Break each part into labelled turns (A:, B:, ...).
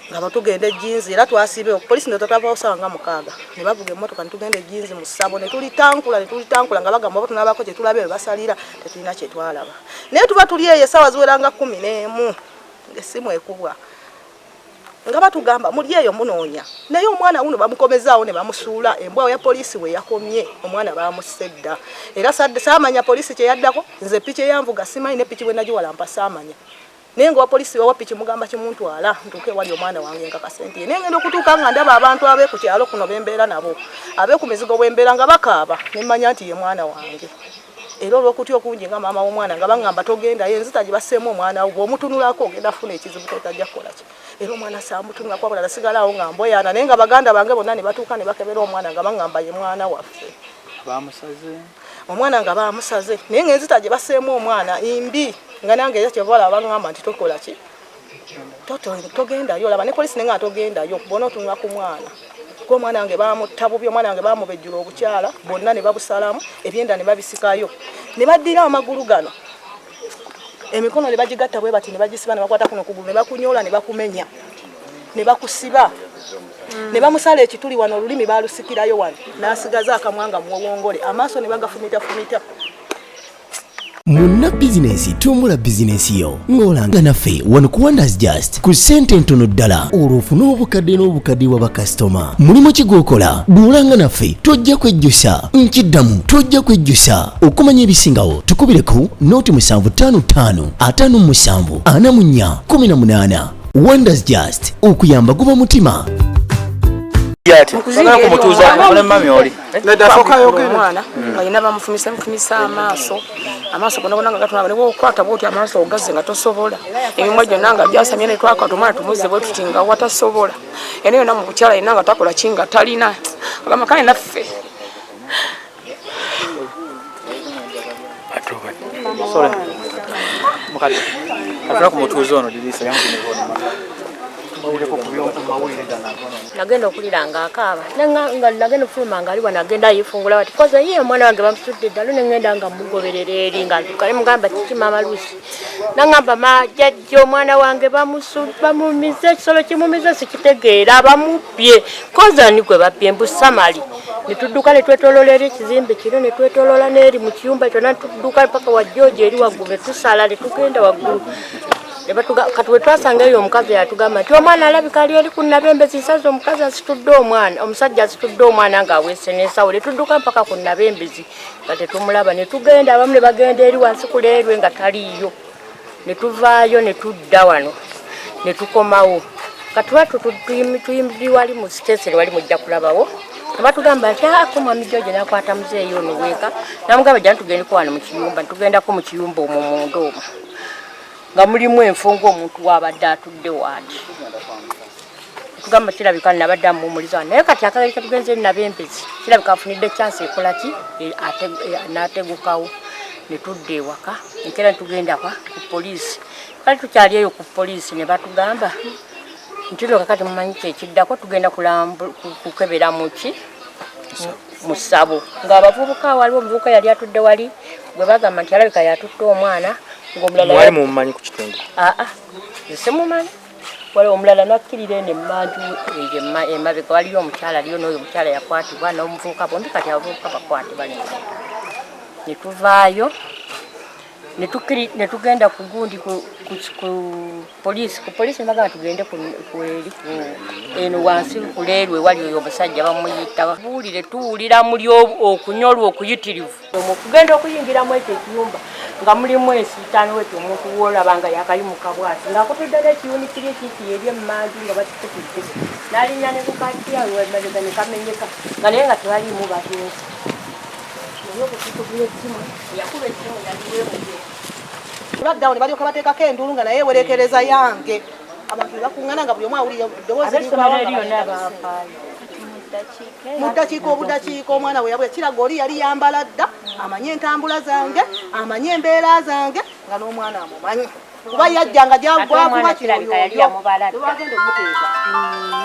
A: Nga batugenda ejjinzi era twasiibe polisi netwatavawo sawa nga 6 ne bavuga emmotoka ne tugenda ejjinzi mu ssabo ne tulitankula ne tulitankula nga bagamba oba tunaabako kye tulabye be basalira, tetulina kye twalaba. Naye tuba tuli eyo essaawa ziwera nga 11 ng'essimu ekubwa nga batugamba muli eyo munoonya, naye omwana wuno bamukomezaawo ne bamusuula embwa ya poliisi we yakomye, omwana baamusse dda. Era saamanya poliisi kye yaddako, nze piki eyanvuga simanyi ne piki bwe nagiwalampa saamanya. Naye nga wa poliisi wa piki mugamba kimuntwala ntuuke ewali omwana wange nkakase nti naye ngenda okutuuka nga ndaba abantu ab'e ku kyalo kuno bembeera nabo ab'e ku mizigo bwembeera nga bakaaba ne mmanya nti ye mwana wange. Era olw'okutya okungi nga maama w'omwana nga baŋŋamba togendayo, enzita gye basseemu omwana wo bw'omutunulako ogenda kufuna ekizibu totajja kukola ki. Era omwana saamutunulako wabula nasigala awo nga mboyaana, naye nga baganda bange bonna ne batuuka ne bakebera omwana nga baŋŋamba ye mwana waffe.
B: Baamusaze?
A: Omwana nga baamusaze, naye ng'enzita gye basseemu omwana mbi, nga nange era kyeva olaba baŋŋamba nti tokola ki, togendayo. Olaba ne poliisi ne ŋŋamba togendayo, bw'ona otunula ku mwana. Kuba omwana wange baamutta bubi, omwana wange baamubejjula obukyala bwonna ne babusalamu, ebyenda ne babisikayo, ne baddira amagulu gano, emikono ne bagigatta bwe bati ne bagisiba, ne bakwata kuno okugulu ne bakunyoola ne bakumenya ne bakusiba ne bamusala ekituli wano, olulimi baalusikirayo wano, n'asigaza akamwa nga muwongole, amaaso ne bagafumitafumita.
C: Munna bizinensi, tumbula bizinensi yo ng'olanga naffe wano ku Wonders Just ku ssente entono ddala, olwo ofune obukadde n'obukadde bwa bakasitoma. Mulimu ki gw'okola? Bw'olanga naffe tojja kwejjusa. Nkiddamu, tojja kwejjusa. Okumanya ebisingawo tukubire ku 0755 57 44 18. Wonders Just, okuyamba guba mutima.
D: Omwana nga yina bamufumisa mufumisa amaaso, amaaso gonna gonna nga gatunula, ne bw'okwata bw'oti amaaso ogazze nga tosobola, emimwa gyonna nga gyasamye, ne twakwata omwana tumuzze bwe tuti nga watasobola, eno yonna mu bukyala yenna nga takola ki nga talina agamba kale naffe.
E: Nagenda okulira nga akaaba, nga nagenda okufuluma nga ali wano agenda yefungula bati koza ye omwana wange bamusudde eddalu, ne ngenda nga mugoberera eri nga ntuuka ne mugamba kiki maama Lucy, nangamba ma jjajja omwana wange bamumize ekisolo kimumize sikitegeera bamubbye, koza ni gwe babbye mbu Samali. Ne tudduka ne twetoloola eri ekizimbe kino, ne twetoloola n'eri mu kiyumba kyonna, ne tudduka paka wa George eri waggulu, ne tusala ne tugenda waggulu. Kati we twasanga eyo omukazi yatugamba nti omwana alabika ali eri ku Nabembezi, nsaze omukazi asitudde omwana, omusajja asitudde omwana ng'aweese n'ensawo, ne tudduka mpaka ku Nabembezi nga tetumulaba, ne tugenda abamu ne bagenda eri wansi ku leerwe nga taliiyo, ne tuvaayo ne tudda wano ne tukomawo. Kati tuba tuyimbi wali mu sitenseni wali mujja kulabawo, batugamba nti ako mwami George n'akwata muzeeyi ono weeka n'amugamba jja tugendeko wano mu kiyumba, tugendako mu kiyumba omwo munda omwo nga mulimu enfungo omuntu wabadde atudde waati, tugamba kirabika nabadde amuwumuliza, naye kati akageri ketugenze Nabembezi kirabika afunidde chance ekola ki n'ategukawo. Ne tudda ewaka enkeera ne tugenda ku poliisi, kale tukyali eyo ku poliisi ne batugamba nti no kakati mumanyi kyekiddako, tugenda kukebera muki mu ssabo, ng'abavubuka waliwo omuvubuka yali atudde wali gwe bagamba nti alabika yatutte omwana, ng'omulala
B: Mwali mumumanyi ku kitundu?
E: Aa, nze simumanyi. Waliwo omulala nakkirira eno emmanju eyo emabega waliyo omukyala aliyo, n'oyo omukyala yakwatibwa n'omuvubuka bombi, kati abavubuka bakwatibwa ne tuvaayo ne tugenda ku gundi ku poliisi, ku poliisi ne bagamba tugende eno wansi ku leerwe wali oyo omusajja bamuyita buwulire, tuwulira muli okunyolwa okuyitirivu, okugenda okuyingiramu ekyo ekiyumba nga mulimu ensiitaano wetyo omuntu woolaba nga yakayimuka bwati ng'akutudde n'ekiyuni kiri ekiki eri emmanju nga bakikutudde n'alinnya ne kukatiya emabega ne kamenyeka nga naye nga tebaliimu bagenzi.
A: Olwaddawo ne balyoka bateekako enduulu nga naye ewerekereza yange, abantu ne bakuŋŋaana nga buli omu awulira eddoboozi mu ddakiika obudakiika omwana we yabwe kiraga oli yali yambala dda, amanye entambula zange, amanye embeera zange, nga n'omwana amumanyi kuba yajja nga gwakuba kiyoyobagenda omuteeka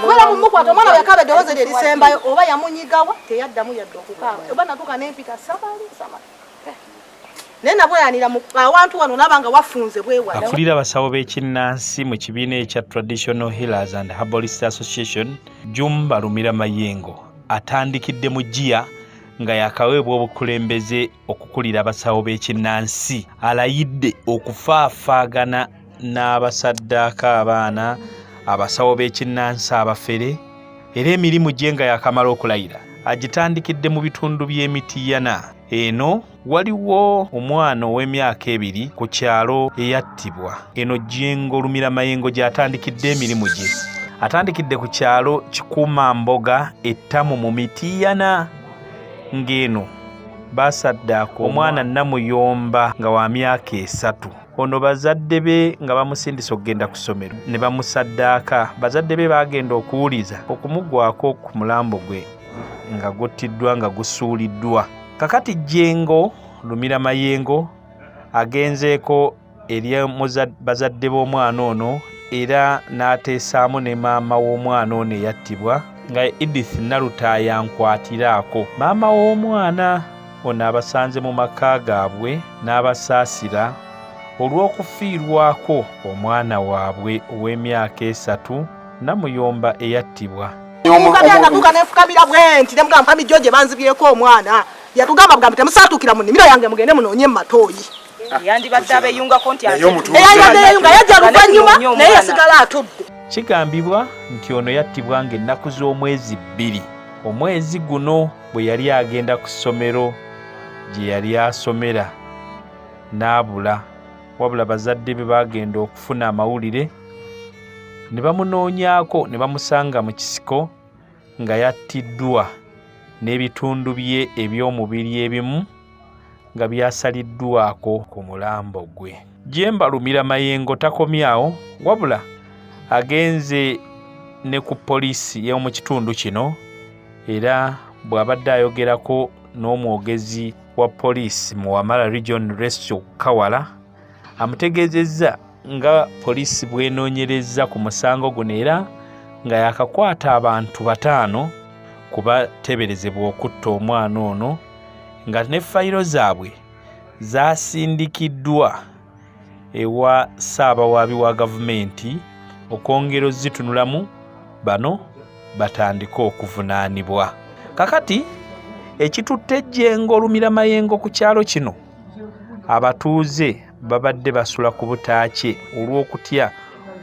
A: kubeera mumukwata omwana we yakaaba eddoboozi lye erisembayo, oba yamunyigawa teyaddamu yadde okukaaba, oba natuuka n'empita Samali Samali. Naye nabweyanira awantu wano naba nga wafunze bwewala.
F: Akulira abasawo b'ekinnansi mu kibiina ekya Traditional Healers and Herbalists Association, Jumba Lumira Mayengo, atandikidde mu ggiya nga yakaweebwa obukulembeze okukulira abasawo b'ekinnansi. Alayidde okufaafaagana n'abasaddaaka abaana, abasawo b'ekinnansi abafere, era emirimu gye nga yakamala okulayira agitandikidde mu bitundu by'e Mityana. Eno waliwo omwana ow'emyaka 2 ku kyalo eyattibwa. Eno Jengo Lumira Mayengo gy'atandikidde emirimu gye. Atandikidde ku kyalo Kikuumamboga ettamu mu Mityana, ng'eno basaddaaka omwana Namuyomba nga wa myaka 3. Ono bazadde be nga bamusindise okugenda ku ssomero ne bamusaddaaka. Bazadde be baagenda okuwuliza okumugwako ku mulambo gwe nga guttiddwa nga gusuuliddwa. Kakati Jengo Lumira Mayengo agenzeeko eri bazadde b'omwana ono era n'ateesaamu ne maama w'omwana ono eyattibwa nga Edith Nalutaaya nkwatiraako. Maama w'omwana ono abasanze mu maka gaabwe n'abasaasira olw'okufiirwako omwana waabwe ow'emyaka 3 Namuyomba eyattibwa.
A: Natuuka nenfukamira bwenti ne mugamba Mami George banzibyeko omwana. Yatugamba bugambi temusaatuukira mu nnimiro yange mugende munoonye mu matooyi.
D: Yandibadde abeeyungako nti
A: eyandibadde yajja luvannyuma naye yasigala atudde.
F: Kigambibwa nti ono yattibwa ng'ennaku z'omwezi 2 omwezi guno bwe yali agenda ku ssomero gye yali asomera n'abula. Wabula bazadde be baagenda okufuna amawulire ne bamunoonyaako ne bamusanga mu kisiko nga yattiddwa n'ebitundu bye eby'omubiri ebimu nga byasaliddwako ku mulambo gwe. Jemba Lumira Mayengo takomyawo, wabula agenze ne ku poliisi y'omu kitundu kino, era bw'abadde ayogerako n'omwogezi wa poliisi mu Wamala Region Resto Kawala, amutegeezezza nga poliisi bw'enoonyereza ku musango guno era nga yakakwata abantu 5 ku bateeberezebwa okutta omwana ono, nga ne fayiro zaabwe zasindikiddwa ewa ssaabawaabi wa gavumenti okwongera ozitunulamu bano batandike okuvunaanibwa. Kakati ekitutte Jengo Lumira Mayengo ku kyalo kino, abatuuze babadde basula ku butaakye olw'okutya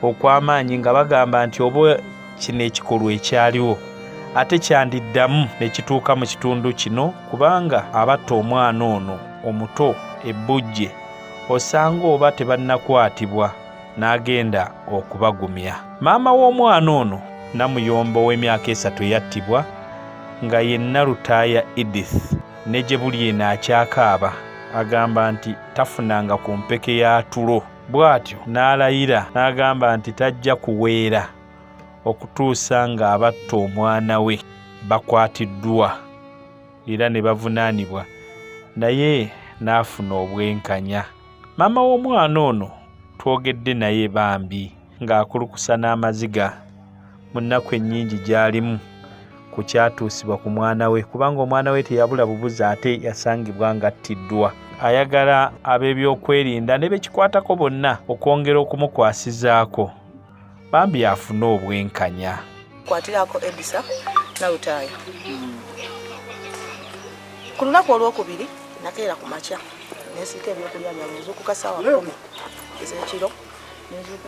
F: okw'amaanyi nga bagamba nti oba kino ekikolwa ekyaliwo ate kyandiddamu ne kituuka mu kitundu kino, kubanga abatta omwana ono omuto ebbujje osanga oba tebannakwatibwa n'agenda okubagumya. Maama w'omwana ono Namuyomba ow'emyaka 3 eyattibwa nga ye Nalutaaya Edith ne gye buli eno akyakaaba, agamba nti tafunanga ku mpeke ya tulo, bw'atyo n'alayira n'agamba nti tajja kuweera okutuusa ng'abatta omwana we bakwatiddwa era ne bavunaanibwa, naye n'afuna obwenkanya. Maama w'omwana ono twogedde naye bambi ng'akulukusa n'amaziga mu nnaku ennyingi gy'alimu ku kyatuusibwa ku mwana we, kubanga omwana we teyabula bubuzi ate yasangibwa ng'attiddwa. Ayagala ab'ebyokwerinda ne bekikwatako bonna okwongera okumukwasizaako bambi afune obwenkanya.
A: Kwatirako Edisa Nalutaaya. Ku lunaku olwokubiri nakeera ku makya nensiika ebyokulya byange, nzuukuka ssaawa 10 ez'ekiro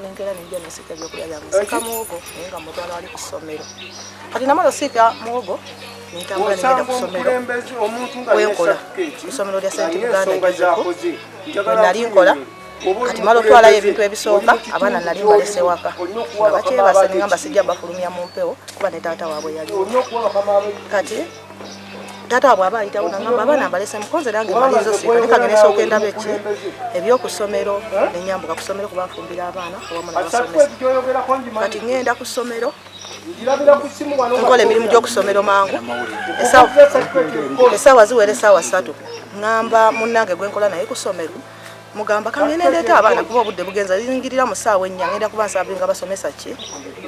A: nenkeera nenjja nensiika ebyokulya byange, nsiika muwogo naye nga mutwala wali ku ssomero. Kati namala osiika muwogo nentambula nengenda ku ssomero wenkola ku ssomero lya St Buganda we nali nkola. Kati mala otwalayo ebintu ebisooka, abaana nali mbalese waka nga bakyebase, nengamba sijja bafulumya mu mpewo kuba ne taata waabwe yaliwo. Kati taata waabwe aba ayitawo nangamba abaana mbalese mukonze nange maliza osiika, naye kange nesooka endaba eki ebyokusomero, nenyambuka ku ssomero kuba nfumbira abaana awamu n'abasomesa. Kati ngenda ku ssomero nkola emirimu gy'okusomero mangu, essaawa ziwera essaawa 3, ngamba munnange gwe nkola naye ku ssomero Mugamba kangende ndeeta abaana kuba obudde bugenza lingirira mu ssaawa 4 ngenda kuba nsabinga basomesa ki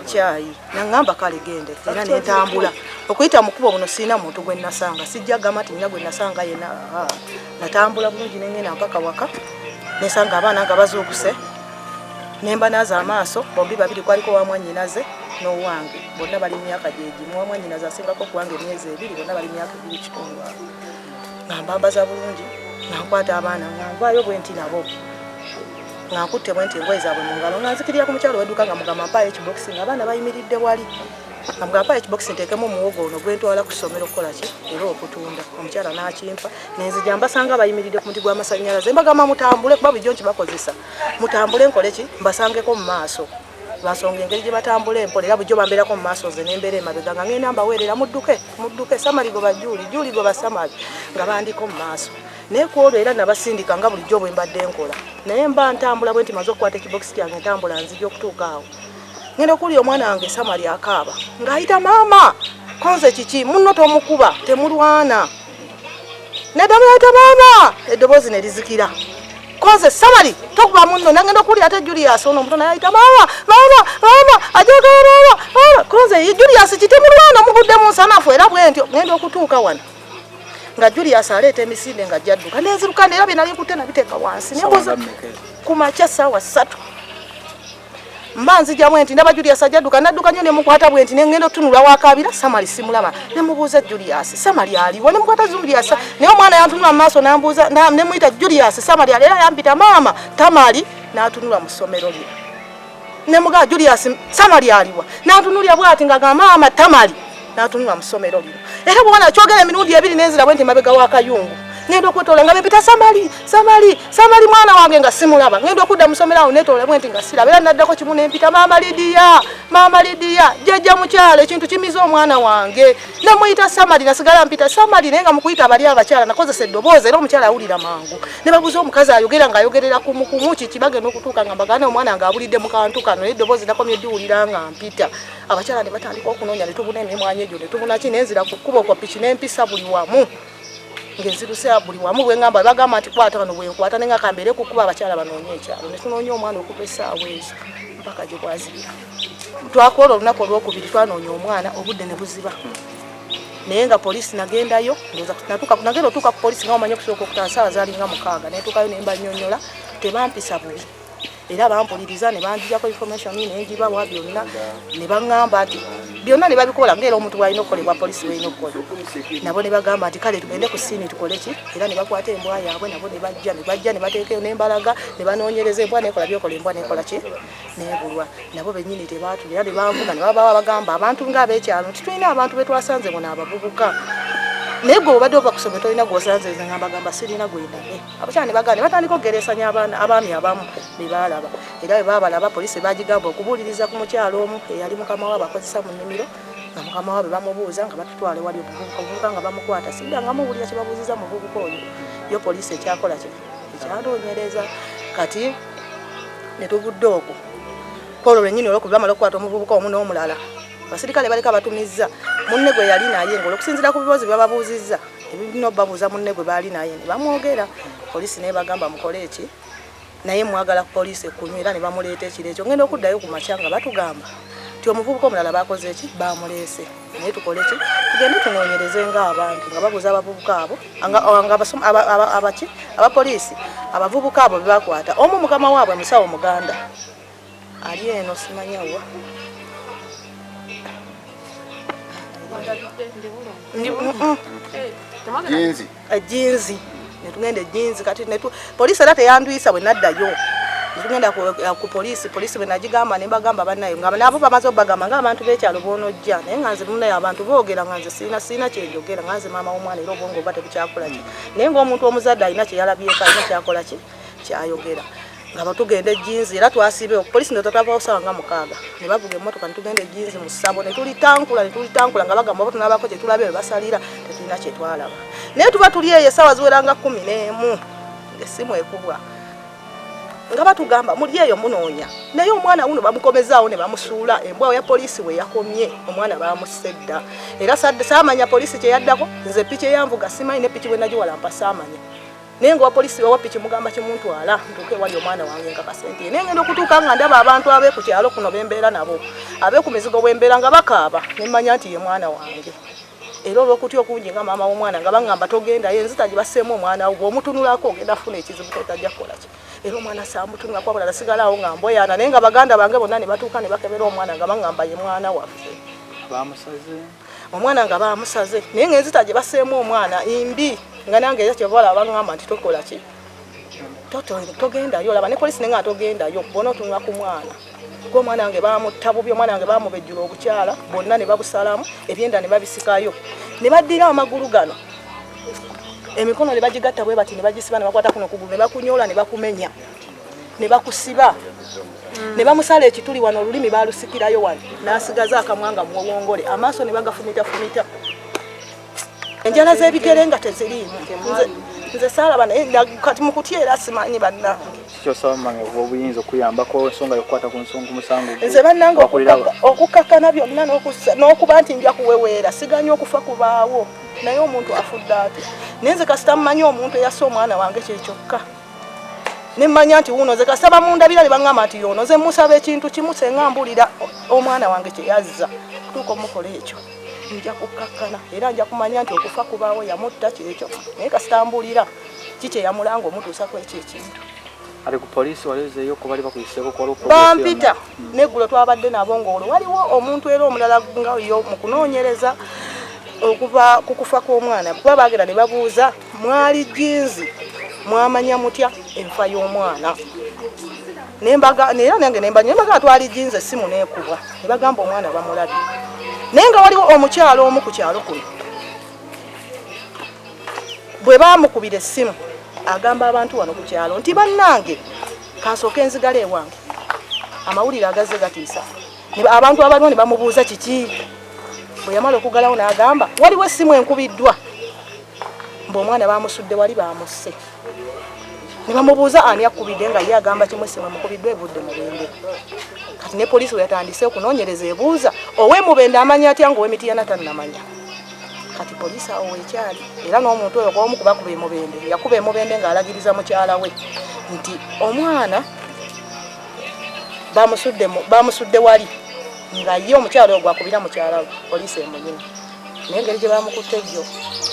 A: kyayi. Nangamba kale gende era nentambula okuyita mu kkubo buno sirina muntu gwe nasanga, sijja gamba nti nina gwe nasanga yenna. Natambula bulungi ne ngenda mpaka waka nesanga abaana nga bazuukuse nembanaaza amaaso bombi babiri, kwaliko wa mwannyinaze n'owange, bonna bali myaka gye gimu. Wa mwannyinaze asingako kuwange emyezi 2, bonna bali myaka 2 kitundu awo. Nga mbambaza bulungi, nga nkwata abaana nga nvaayo bwe nti nabo nga nkutte bwe nti engoye zaabwe mu ngalo, nga nzikirira ku mukyalo w'edduuka nga mugamba mpaayo ekibokisi, nga abaana bayimiridde wali, nga mugamba mpaayo ekibokisi nteekemu omuwogo ono gwe ntwala ku ssomero okukola ki era okutunda. Omukyala n'akimpa nenzija mbasanga bayimiridde ku muti gw'amasannyalaze, mbagamba mutambule kuba bulijjo nkibakozesa, mutambule nkole ki mbasangeko mu maaso. Bansonga engeri gye batambula empola era bulijjo bambeerako mu maaso nze nembeera emabega nga ngenda mbaweerera mudduke mudduke, Samali goba Juuli, Juuli goba Samali, nga bandiko mu maaso. Naye ku olwo era nabasindika nga bulijjo bwe mbadde nkola, naye mba ntambula bwe nti maze okukwata ekibokisi kyange ntambula nzija okutuuka awo ngenda okuwulira omwana wange Samali akaaba ng'ayita maama, konze kiki munno tomukuba temulwana. Neddamu yayita maama, eddoboozi ne lizikira, konze Samali tokuba munno. Nagenda okuwulira ate Julius ono omuto naye ayita maama maama maama ajagala maama maama, konze Julius kitemulwana mugudde mu nsanafu. Era bwe ntyo ngenda okutuuka wano nga Julius aleeta emisinde nga jadduka nenziruka, era bye nali nkutte nabiteeka wansi nembuuza ku makya ssaawa 3 mba nzija bwe nti ndaba Julius ajadduka, nadduka nnyo ne mukwata bwe nti ne ngenda otutunula wakaabira Samali simulaba, ne mubuuza Julius Samali aliwa, ne mukwata Julius, naye omwana yantunula mu maaso n'ambuuza ne muyita Julius Samali ali, era yampita maama Tamali, n'atunula mu ssomero lye ne mugamba Julius Samali aliwa, n'antunulira bw'ati ng'agamba maama Tamali, n'atunula mu ssomero lino. Era bw'ona kyogera emirundi 2 nenzira bwe nti mabega wa kayungu ngenda okwetoola nga bempita Samali Samali Samali mwana wange nga simulaba, ngenda okudda mu ssomero awo neetoola bwe nti nga siraba, era naddako kimu nempita maama Lidiya maama Lidiya jjajja mukyalo ekintu kimize omwana wange, ne muyita Samali nasigala mpita Samali, naye nga mukuyita abali abakyala nakozesa eddoboozi era omukyala awulira mangu, ne babuuza omukazi ayogera ng'ayogerera kumukumu kiki, bagenda okutuuka nga mbagana omwana nga abulidde mu kantu kano, naye eddoboozi nakomye ddiwulira nga mpita. Abakyala ne batandika okunoonya ne tubuna emimwanyi egyo ne tubuna ki, nenzira ku kkubo kwa piki n'empisa buli wamu ng'enziruse buli wamu bwe ngamba bagamba nti kwata bano bwe nkwata ne nga kambeere ku kkubo abakyala banoonye ekyalo, ne tunoonya omwana okuva essaawa ezo mpaka gye bwazibira. Twakola olunaku olwokubiri twanoonya omwana obudde ne buziba, naye nga poliisi nagendayo nagenda otuuka ku poliisi nga omanyi okusooka okutaano ssaawa zaalinga 6 netuukayo ne mbannyonnyola, tebampisa bubi era bampuliriza ne banjijako information ne ngibawa byonna ne baŋŋamba nti byonna ne babikola ng'era omuntu bw'alina okukolebwa poliisi bw'erina okukola. Nabo ne bagamba nti kale tugende ku siini tukole ki, era ne bakwata embwa yaabwe nabo ne bajja ne bajja ne bateekayo n'embalaga ne banoonyereza embwa nekola byokola embwa nekola ki nebulwa. Nabo bennyini tebaatula era ne banvuga ne babawa bagamba abantu ng'abekyalo nti tulina abantu be twasanze muno abavubuka, naye gwe obadde ova ku ssomero tolina gw'osanze, nze nga mbagamba sirina gwe ndabye. Abakyala ne bagamba ne batandika okugereesanya abaami abamu be baalaba, era bwe baabalaba poliisi baagigamba okubuuliriza ku mukyalo omu eyali mukama waabwe akozesa mu nnimiro, nga mukama waabwe bamubuuza nga batutwala ewali omuvubuka nga bamukwata, sidda nga muwulira kye babuuziza muvubuka oyo, yo poliisi ekyakola ki ekyanoonyereza. Kati ne tuvudde okwo kwolwo lwennyini olwokubiri bamala okukwata omuvubuka omu n'omulala, abasirikale baleka batumizza munne gwe yali naye ng'olwokusinziira ku bibuuzo bye bababuuzizza ebirina obabuuza munne gwe baali naye ne bamwogera, poliisi naye bagamba mukole eki naye mwagala poliisi ekunywa, era ne bamuleeta ekiro ekyo. Ngenda okuddayo ku makya nga batugamba nti omuvubuka omulala bakoze eki bamuleese, naye tukole ki tugende tunoonyereze ng'abantu nga babuuza abavubuka abo abaki abapoliisi abavubuka abo be bakwata omu mukama waabwe musawo muganda ali eno simanya wa Ejinzi netugenda ejinzi kati poliisi era teyandwisa bwe naddayo netugenda ku poliisi, poliisi bwe nagigamba ne mbagamba bannayo nga nabo bamaze obagamba ng'abantu b'ekyalo boonojja, naye nga nze munnayo abantu boogera nga nze sirina kyenjogera nga nze maama w'omwana era obwongo buba tebukyakola ki, naye ng'omuntu omuzadde alina kye yalabyeko alina kyakola ki kyayogera. Nga batugenda ejinzi era twasiibe poliisi ndowooza twavaawo ssaawa nga 6 ne bavuga emmotoka ne tugenda ejinzi mu ssabo ne tulitankula ne tulitankula nga bagamba oba tunaabako kye tulabye bwe basalira tetulina kye twalaba, naye tuba tuli eyo essaawa ziwera nga 11 ng'essimu ekubwa nga batugamba muli eyo munoonya, naye omwana wuno bamukomezaawo ne bamusuula embwa ya poliisi we yakomye omwana baamusse dda. Era saamanya poliisi kye yaddako, nze piki eyanvuga simanyi ne piki bwe nagiwalampa saamanya. Naye nga owa poliisi owa piki mugamba kimuntwala ntuuke ewali omwana wange nkakase nti naye ngenda okutuuka nga ndaba abantu ab'e ku kyalo kuno bembeera nabo ab'e ku mizigo bwembeera nga bakaaba ne mmanya nti ye mwana wange. Era olw'okutya okungi nga maama w'omwana nga baŋŋamba togendayo enzita gye basseemu omwana wo bw'omutunulako ogenda kufuna ekizibu totajja kukola ki. Era omwana saamutunulako wabula nasigala awo nga mboyaana naye nga baganda bange bonna ne batuuka ne bakebera omwana nga baŋŋamba ye mwana waffe.
B: Baamusaze.
A: Omwana nga baamusaze naye ng'enzita gye basseemu omwana mbi nga nange era kyeva olaba baŋŋamba nti tokola ki togendayo olaba ne poliisi nenga togendayo bona otunula ku mwana kuba omwana wange bamutta bubi omwana wange bamubejjula obukyala bonna ne babusalamu ebyenda ne babisikayo ne baddira amagulu gano emikono ne bagigatta bwe bati ne bagisiba ne bakwata kuno kugulu ne bakunyoola ne bakumenya ne bakusiba ne bamusala ekituli wano olulimi balusikirayo wano n'asigaza akamwa nga muwongole amaaso ne bagafumitafumita enjala z'ebigere nga teziriimu nze saalaba naye kati mu kutya era simanyi bannange.
B: Kyosaba mange obuyinza okuyambako ensonga yokukwata ku nsonga omusango
A: nze bannange okukakkana byonna n'okuba nti nja kuweweera siganya okufa kubaawo naye omuntu afudde atya naye nze kasita mmanyi omuntu eyasse omwana wange kyekyokka ne mmanya nti wuuno nze kasita bamundabira ne baŋŋamba nti yoono nze musaba ekintu kimu senga mbulira omwana wange kye yazza kutuuka omukola ekyo nja kukkakkana era nja kumanya nti okufa kubaawo yamutta kyekyo naye kasita mbulira ki kye yamulanga omutuusako ekyo ekintu.
B: Ate ku poliisi wali ozeeyo ko bali bakuyiseeko ko waliwo
A: bampita neggulo twabadde nabo ng'olwo waliwo omuntu era omulala nga yo mu kunoonyereza okuva ku kufa kw'omwana kuba baagenda ne babuuza mwali jinzi mwamanya mutya enfa y'omwana nembaga era nange nembanya nembaga twali jinzi essimu neekubwa ne bagamba omwana bamulabye naye nga waliwo omukyalo omu ku kyalo kuno bwe baamukubira essimu agamba abantu wano ku kyalo nti bannange kansooke nzigale ewange amawulire agazze gatiisa abantu abaliwo ne bamubuuza kiki bwe yamala okugalawo n'agamba waliwo essimu enkubiddwa mbu omwana bamusudde wali bamusse ne bamubuuza ani akubidde nga ye agamba kimu essimu emukubiddwa evudde Mubende kati ne poliisi weyatandise okunoonyereza ebuuza ow'e Mubende amanya atya nga ow'e Mityana tannamanya kati poliisi awo wekyali era n'omuntu oyo omu kubakuba e Mubende yakuba e Mubende ng'alagiriza mukyala we nti omwana bamusudde wali nga ye omukyala oyo gwakubira mukyala we poliisi emunyina naye engeri gye bamukutte jjo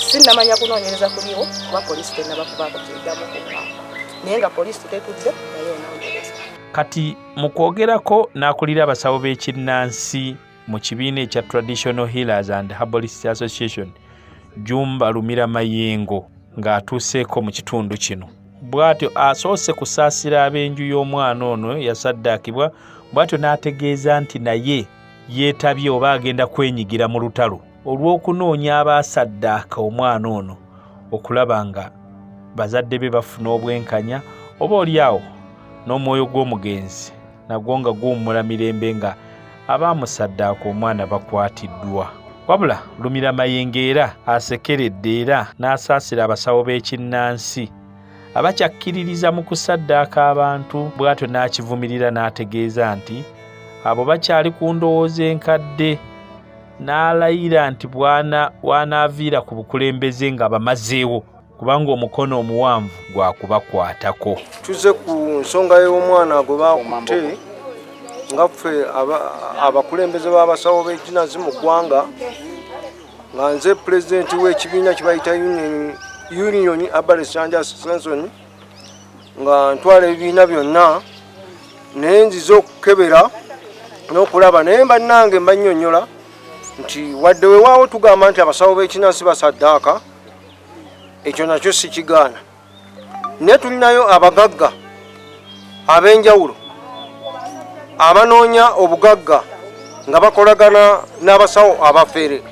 A: sinnamanya kunoonyereza kuliwo kuba poliisi tennaba kubaako kyeddamu kuŋŋamba naye nga poliisi tetudde naye enoonyereza.
F: Kati mu kwogerako n'akulira abasawo b'ekinnansi mu kibiina ekya Traditional Healers and Herbalists Association Jumba Lumira Mayengo ng'atuuseeko mu kitundu kino bw'atyo asoose kusaasira ab'enju y'omwana ono yasaddaakibwa bw'atyo n'ategeeza nti naye yeetabye oba agenda kwenyigira mu lutalo olw'okunoonya abaasaddaaka omwana ono okulaba nga bazadde be bafuna obwenkanya oba oli awo n'omwoyo gw'omugenzi nagwo nga guwummula mirembe nga abaamusaddaaka omwana bakwatiddwa. Wabula Lumira Mayengo era asekeredde era n'asaasira abasawo b'ekinnansi abakyakkiririza mu kusaddaaka abantu bw'atyo n'akivumirira n'ategeeza nti abo bakyali ku ndowooza enkadde n'alayira nti bw'anaaviira ku bukulembeze nga bamazeewo kubanga omukono omuwanvu gwakubakwatako.
G: Tuzze ku nsonga y'omwana gwe bakutte nga ffe abakulembeze b'abasawo b'ekinazi mu ggwanga nga nze pulezidenti w'ekibiina kibayita Union Herbalist and Association nga ntwala ebibiina byonna naye nzize okukebera n'okulaba naye bannange mbannyonnyola nti wadde wewaawo tugamba nti abasawo b'ekinansi basaddaaka ekyo nakyo sikigaana naye tulinayo abagagga ab'enjawulo abanoonya obugagga nga bakolagana n'abasawo abafere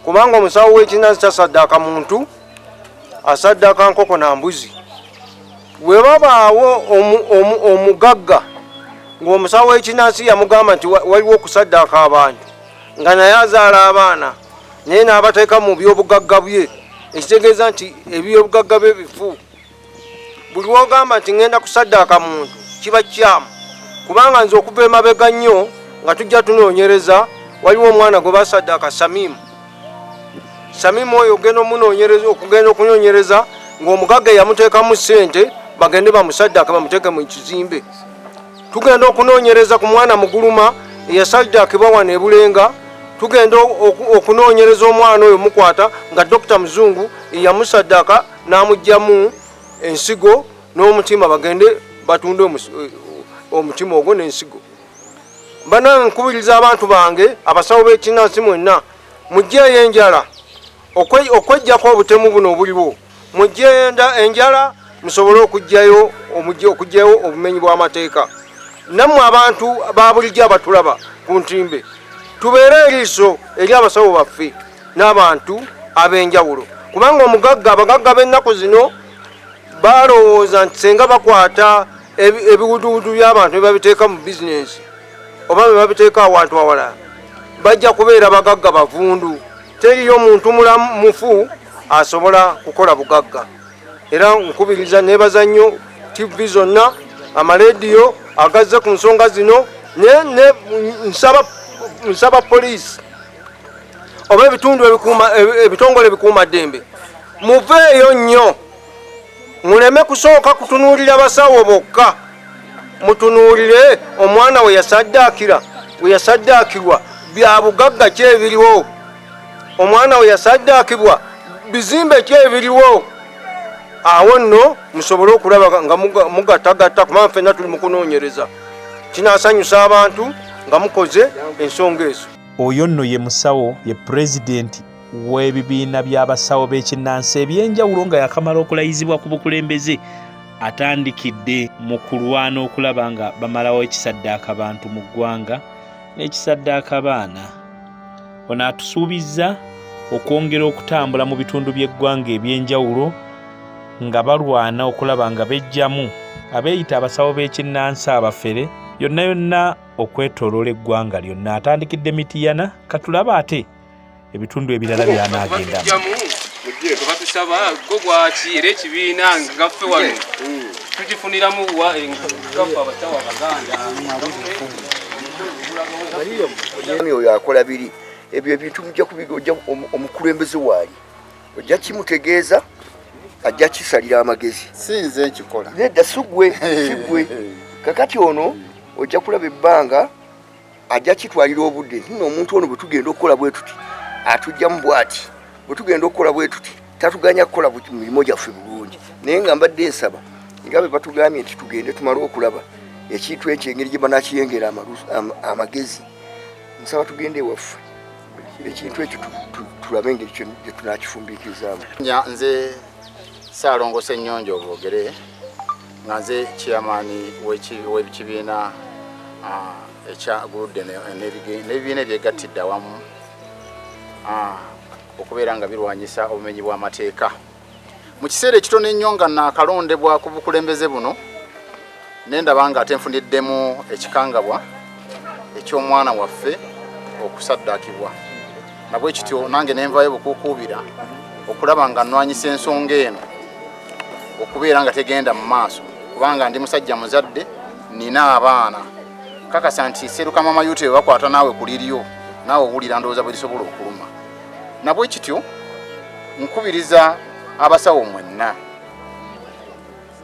G: kubanga omusawo w'ekinansi tasaddaaka muntu asaddaaka nkoko na mbuzi we babaawo omugagga ng'omusawo w'ekinansi yamugamba nti waliwo okusaddaaka abantu nga naye azaala abaana naye n'abateeka mu byobugagga bye ekitegeeza nti ebyobugagga bye bifu buli wogamba nti ŋŋenda kusaddaaka muntu kiba kikyamu kubanga nze okuva emabega nnyo nga tujja tunoonyereza waliwo omwana gwe basaddaaka Samimu. Samimu oyo ogenda omunoonyereza okugenda okunoonyereza Ng'omugagga yamuteekamu ssente, bagende bamusaddaaka bamuteeke mu kizimbe. Tugenda okunoonyereza ku mwana Muguluma eyasaddaakibwa wano e Bulenga. Tugenda okunoonyereza omwana oyo mukwata nga Dokita Muzungu eyamusaddaaka n'amuggyamu ensigo n'omutima, bagende batunde omutima ogwo n'ensigo. Banange, nkubiriza abantu bange abasawo b'ekinnansi mwenna, mugyeyo enjala okwejjako obutemu buno obuliwo. Mugyeyo enjala musobole okuggyayo obumenyi bw'amateeka. Nammwe abantu ba bulijjo abatulaba ku ntimbe, tubeere eriiso eri abasawo baffe n'abantu ab'enjawulo, kubanga omugagga, abagagga b'ennaku zino balowooza nti senga bakwata ebiwuduwudu by'abantu ne babiteeka mu bizinensi oba ne babiteeka awantu awalala, bajja kubeera bagagga bavundu. Teriyo muntu mulamu mufu asobola kukola bugagga. Era nkubiriza, nebaza nnyo TV zonna, amalediyo agazze ku nsonga zino. Nsaba poliisi oba ebitundu ebitongole ebikuuma ddembe, muveeyo nnyo, muleme kusooka kutunuulira basawo bokka, mutunuulire omwana we yasaddaakira, we yasaddaakirwa, bya bugagga ki ebiriwo, omwana we yasaddaakibwa bizimbe ki ebiriwo. Awo nno musobole okulaba nga mugattagatta, kubanga ffenna tuli mu kunoonyereza. Kinaasanyusa abantu nga mukoze ensonga ezo.
F: Oyo nno ye musawo, ye pulezidenti w'ebibiina by'abasawo b'ekinnansi ebyenjawulo, nga yakamala okulayizibwa ku bukulembeze, atandikidde mu kulwana okulaba nga bamalawo ekisaddaaka bantu mu ggwanga n'ekisaddaaka baana. Ono atusuubizza okwongera okutambula mu bitundu by'eggwanga ebyenjawulo nga balwana okulaba nga beggyamu abeeyita abasawo b'ekinnansi abafere yonna yonna okwetooloola eggwanga lyonna. Atandikidde Mitiyana, katulaba ate ebitundu ebirala by'anaagendamu.
H: Batusaba go gwaki era ekibiina ngaffe wano tukifuniramu wa gaffe abasawo Abaganda.
I: Oyo akola biri ebyo ebintu mujja kubiga, ojja omukulembeze waali ojja kimutegeeza, ajja kisalira amagezi.
J: Si nze nkikola.
I: Nedda, sigwe, sigwe. Kakati ono ojja kulaba ebbanga ajja kitwalira obudde nno omuntu ono bwe tugenda okukola bwe tuti atujjamu bwati, bwe tugenda okukola bwe tuti tatuganya kukola mirimu gyaffe bulungi. Naye nga mbadde nsaba nga bwe batugambye nti tugende tumale okulaba ekintu ekyo engeri gye banakiyengera amagezi, nsaba tugende ewaffe ekintu ekyo tulabe engeri gye tunakifumbiikirizaamu.
J: Nze Ssaalongo Ssennyonjo Boogere, nga nze chairman w'ekibiina ekya Guludde n'ebibiina ebyegattidde awamu okubeera nga birwanyisa obumenyi bw'amateeka. Mu kiseera ekitono ennyo nga naakalondebwa ku bukulembeze buno, ne ndaba nga ate nfuniddemu ekikangabwa eky'omwana waffe okusaddaakibwa, nabwe kityo nange nenvaayo bukuukuubira okulaba nga nnwanyisa ensonga eno okubeera nga tegenda mu maaso, kubanga ndi musajja muzadde, nina abaana. Kakasa nti Serukama Mayuti bwe bakwata naawe ku liryo, naawe owulira ndowooza bwe lisobola okuluma. Nabwe kityo nkubiriza abasawo mwenna,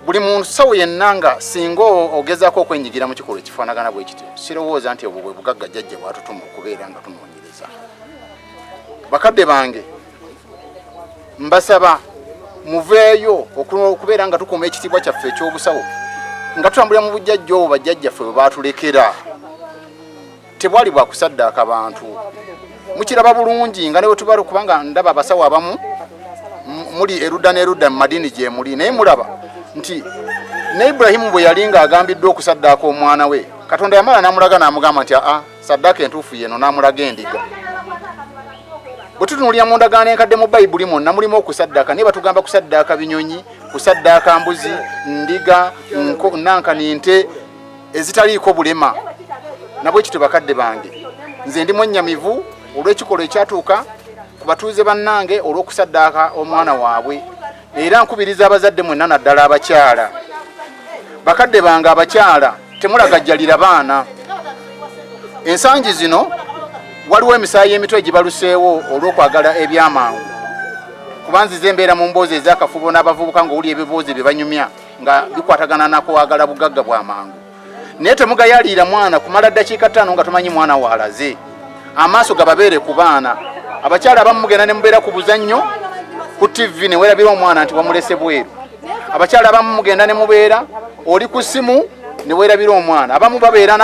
J: buli musawo yenna nga singa ogezaako okwenyigira mu kikolwa ekifaanagana bwe kityo, sirowooza nti obwo bwe bugagga jjajja bwatutuma okubeera nga tunoonyereza. Bakadde bange, mbasaba muveeyo okubeera nga tukuuma ekitiibwa kyaffe ekyobusawo nga tutambulira mu bujjajja obwo bajjajjaffe bwe baatulekera. Tebwali bwa kusaddaaka bantu, mukiraba bulungi nga ne bwe tuba, kubanga ndaba abasawo abamu muli erudda n'erudda mu madiini gye muli, naye mulaba nti ne Ibulayimu bwe yali ng'agambiddwa okusaddaaka omwana we, Katonda yamala n'amulaga n'amugamba nti aa, saddaaka entuufu yeno, n'amulaga endiga. Bwe tutunuulira mu ndagaano enkadde mu Bayibuli mwonna mulimu okusaddaaka, naye batugamba kusaddaaka binyonyi, kusaddaaka mbuzi, ndiga, nankani, nte ezitaliiko bulema. Nabwe kityo bakadde bange, nze ndi mwennyamivu olw'ekikolwa ekyatuuka ku batuuze bannange olw'okusaddaaka omwana waabwe. Era nkubiriza abazadde mwenna, naddala abakyala, bakadde bange abakyala, temulagajjalira baana. Ensangi zino waliwo emisaayi emito egibaluseewo olw'okwagala ebyamangu. Kuba nzize embeera mu mboozi ez'akafubo n'abavubuka ng'owulira ebiboozi bye banyumya nga bikwatagana nakwagala bugagga bwa mangu. Naye temugayaliira mwana kumala ddakiika ttaano nga tomanyi mwana waalaze. Amaaso gababeere ku baana. Abakyala abamu mugenda ne mubeera ku buzannyo ku ttivi ne weerabira omwana nti wamulese bweru. Abakyala abamu mugenda ne mubeera oli ku ssimu ne weerabira omwana. Abamu babeera na